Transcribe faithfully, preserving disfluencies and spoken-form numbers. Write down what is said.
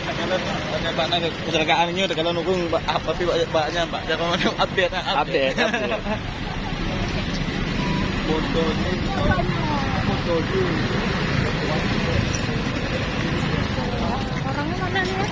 Takalon, bak na keucelakaan nyoe, takalon ureueng bak, bak, bak nyan, bak jalan update, update. Update, update. Moto ni, moto ni. Orangnya mana ni, ya?